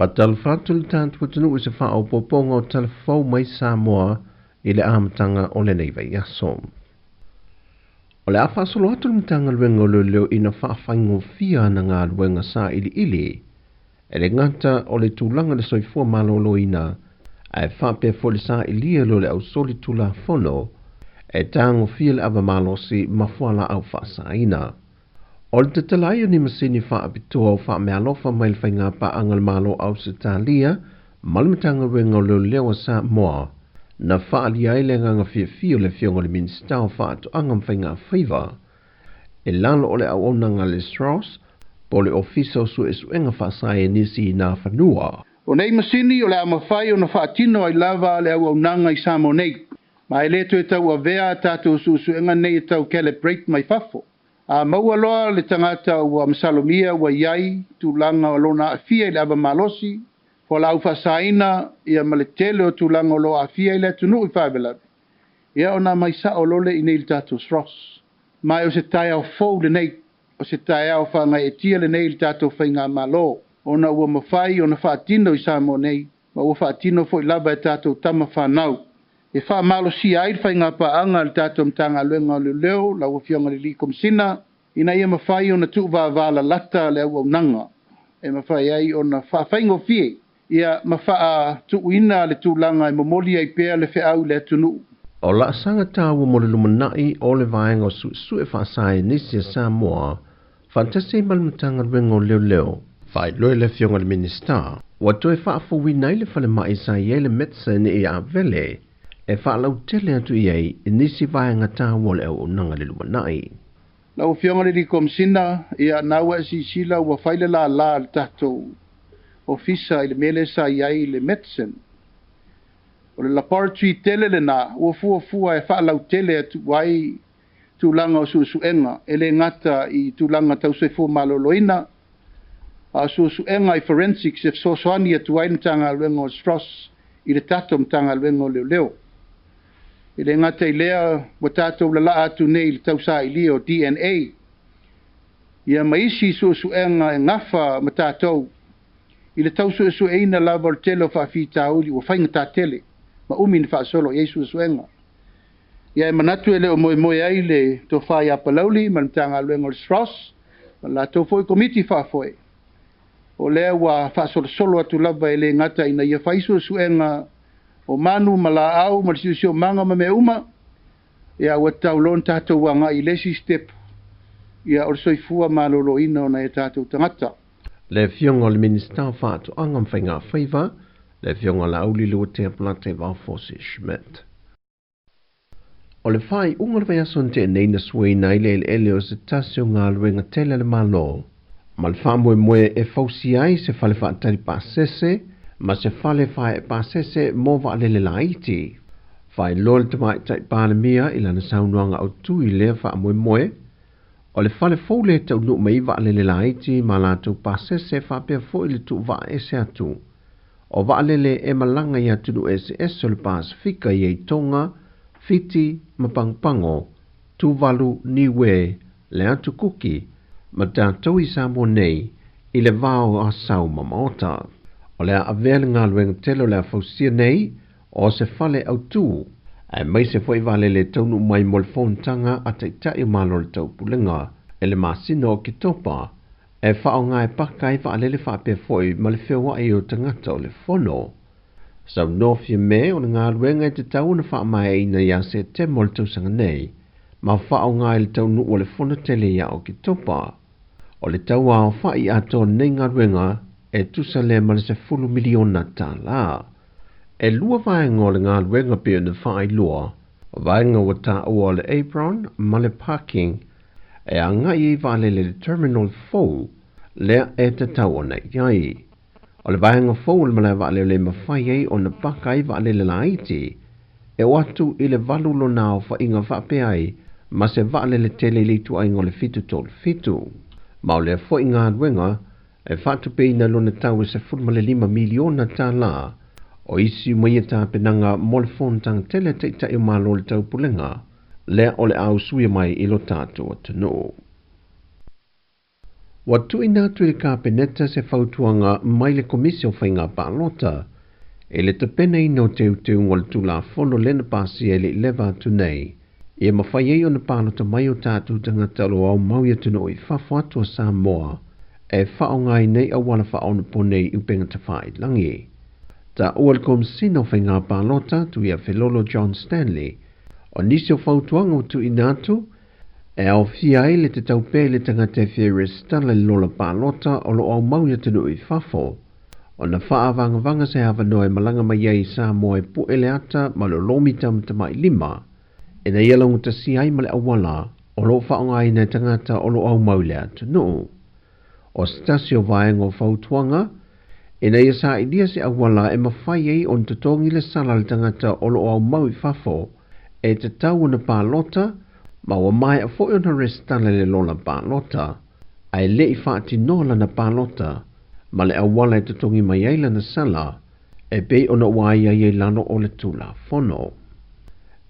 Faatalofa atu le tatou atunuu i se faaopoopoga o tala fou mai Samoa i le amataga o lenei vaiaso. O le a faasolo atu le Matagaluega o Leoleo ina faafaigofie ana galuega sailiili e le gata o le tulaga le soifua maloloina ae faapea foi le sailia lea o le ausoli tulafono e tagofia le ava malosi ma fualaau faasaina. O le tatala ai o ni masini faapitoa o faameaalofa mai le faigapaaga a le Malo o Ausetalia ma le Matagaluega o Leoleo a Samoa na faaalia ai le agaga fiafia o le Afioga i le Minisita o Faatoaga ma Faigafaiva i lalo o le auaunaga a le SROS po o le Ofisa o Suesuega Faasaienisi i nā fanua. O nei masini o le a mafai ona faatino ai lava le auaunaga i Samoa nei, ma e le toe tauavea a tatou suesuega nei e tau calibrate mai fafo. A maua loa le tagata ua masalomia ua i ai tulaga o lona aafia i le ava malosi, fualaau faasaina ia ma le tele o tulaga o lo o aafia ai le atunuu i faalavelave, ia ona aumai sao loa lea i inei i le tatou SROS. Ma o se taeao fou lenei, o se taeao faagaeetia lenei i le tatou faigamalo, ona ua mafai ona faatino i Samoa nei, ma ua faatino foi lava e tatou tama fanau, e faamalosia ai le faigapaaga a le tatou Matagaluega o Leoleo, lau Afioga i le Komesina, ina ia mafai ona tuuvavalalata le auaunaga, e mafai ai ona faafaigofie ia ma faatuuina le tulaga e momoli ai pea le feau i le atunuu. O laasaga taua mo le lumanai o le vaega o suesue faasaienisi a Samoa faatasi ai ma le Matagaluega o Leoleo. Faailoa e le Afioga i le Minisita ua toe faafouina ai le falemai sa i ai le Medicine i Avele e faalautele atu i ai i nisi vaega taua o le auaunaga i le lumanai. Lau Afioga i le Komesina, ia na ua e silasila ua fai le lala a le tatou ofisa i le mea lea sa i ai le medicine. O le laboratory tele lena ua fuafua e faalautele atu ai tulaga o suesuega, e le gata i tulaga tau soifua maloloina, a o suesuega i forensics e fesoasoani atu ai le Matagaluega o le SROS i le tatou Matagaluega o Leoleo. E le gata i lea, ua tatou lalaa atu nei i le tausailia o DNA, ia ma isi suesuega e gafa ma tatou i le tausuesueina lava o le tele o faafitauli ua faigata tele ma umi na faasolo i ai suesuega. Ia e manatu e le o moemoe ai le tofa ia Palauli ma le Matagaluega o le SROS ma le latou foi komiti faafoe, o lea ua faasolosolo atu lava e le gata ina ia fai suesuega o manu ma laau ma le siosiomaga ma mea uma, ia ua tatau loa ona tatou agai i le isi step, ia o le soifua maloloina o nai o tatou tagata. Le Afioga i le Minisita o Faatoaga ma Faigafaiva, le Afioga Laauli Leuatea Polataivao Fosi Schmidt. O le faaiuga o le vaiaso na tea nei na suaina ai le eleele o se tasi o galuega tele a le Malo ma le faamoemoe e fausia ai se fale faatali pasese ma se fale faee pasese mo vaalele laiti. Faailoa le Tamaitai Palemia i lana saunoaga autu i lea faamoemoe, o le fale fou lea e taunuu mai ai vaalele laiti ma latou pasese faapea foi le tuuvaaese atu o vaalele e malaga i atunuu eseese o le Pasefika i ai Tonga, Fiti ma Pagopago, Tuvalu, Niue, le Atu Kuki ma tatou i Samoa nei i le va o Asau ma Maota. O le a avea le galuega tele o le a fausia nei o se fale autu, aemaise foi vaalele e taunuu mai mo le fonotaga a Taitai o Malo o le Taupulega i le masina o Oketopa e faaaoga e paka ai vaalele faapea foi ma le feoai o tagata o le fono. Saunoa Fiame o le galuega e tatau ona faamaeaina ia Setema o le tausaga nei ma faaaoga i le taunuu o le fono tele ia Oketopa. O le tauaofai atoa o lenei galuega e tusa lea ma le $10 miliona. E lua vaega o le galuega pei ona faailoa, o vaega ua taua o le apron ma le parking e agai ai vaalele i le terminal fou lea e tatau ona i ai. O le vaega fou o le malae vaalele e mafai ai ona paka ai vaalele laiti e oo atu i le 8 lona aofaiga faapea ai ma se vaalele tele i le ituaiga o le 737. Ma o lea foi galuega e faatupeina lona tau e $15 miliona. O isi uma ia tapenaga mo le fonotaga tele a Taitai o Malo o le Taupulega lea o le a usuia mai i lo tatou atunuu. Ua tuuina atu i le Kapeneta se fautuaga mai le Komisi o Faiga Palota i le tapenaina o teuteuga o le Tulafono lea na pasia i le 11 atu nei, ia mafai ai ona palota mai o tatou tagata o lo o aumau i atunuu i fafo atu o Samoa e faaaogaina ai auala faaonaponei i upega tafailagi. Taua le Komesina o Faiga Palota Tuia Felolo John Stanley, o nisi o fautuaga ua tuuina atu e aofia ai le tatau pea i le tagata e fia resitala i le lola palota o lo o aumau i atunuu i fafo, ona faaavagavaga se avanoa e malaga mai ai i Samoa e pue le ata ma le lomi tamatamailima, ina ia laugatasia ai ma le auala o lo o faaaogaina e tagata o lo o aumau i le atunuu. O se tasi o vaega o fautuaga, ina ia sailia se auala e mafai ai ona totogi le sala a le tagata o lo o aumau i fafo e tatau ona palota, ma ua maea foi ona resitala i le lola palota, ae le i faatinoa lana palota ma le auala e totogi mai ai lana sala e pei ona ua aiaia i lalo o le Tulafono.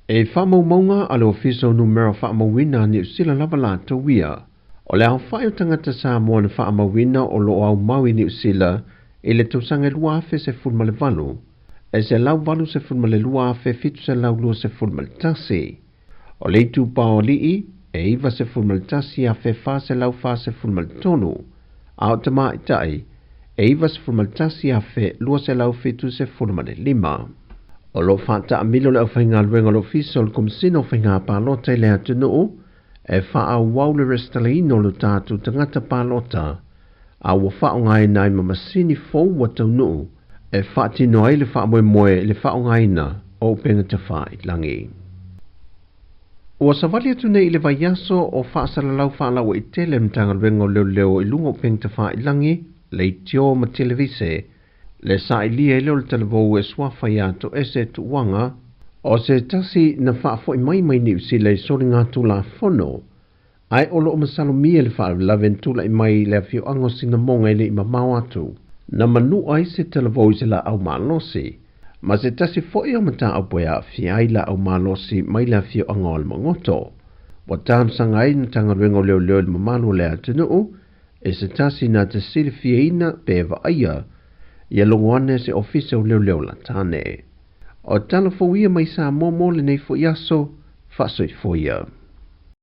E faamaumauga a le Ofisa o Numera Faamauina a Niu Sila lava latou ia, o le aofai o tagata Samoa na faamauina o lo o aumau i Niu Sila i le tausaga 2018, e 182,721. O le itupa o alii e 91,443, a o tamaitai e 91,275. O lo o faataamilo le aufaigaluega o le Ofisa o le Komesina o Faiga Palota i le atunuu e faaauau le resitalaina o lo tatou tagata palota, a ua faaaogaina ai ma masini fou ua taunuu e faatino ai le faamoemoe i le faaaogaina o upega tafailagi. Ua savali atu nei i le vaiaso o faasalalau faalauaitele le Matagaluega o Leoleo i luga o upega tafailagi, leitio ma televise, le sailia ai lea o le talavou e suafa ia Toese Tuuaga, o se tasi na faafoi mai mai Niu Sila i soliga Tulafono, ae o lo o masalomia le faalavelave na tulai mai i le afioaga o Sinamoga e le i mamao atu, na manua ai se talavou i se laau malosi, ma se tasi foi o mataupu e aafia ai laau malosi mai le afioaga o Alamagoto. Ua talosaga ai le Matagaluega o Leoleo i le mamalu o le atunuu e se tasi na te silifiaina pe vaaia ia logo ane se ofisa o leoleo la tane. O tala fou ia mai Samoa mo lenei foi aso, faasoifua ia.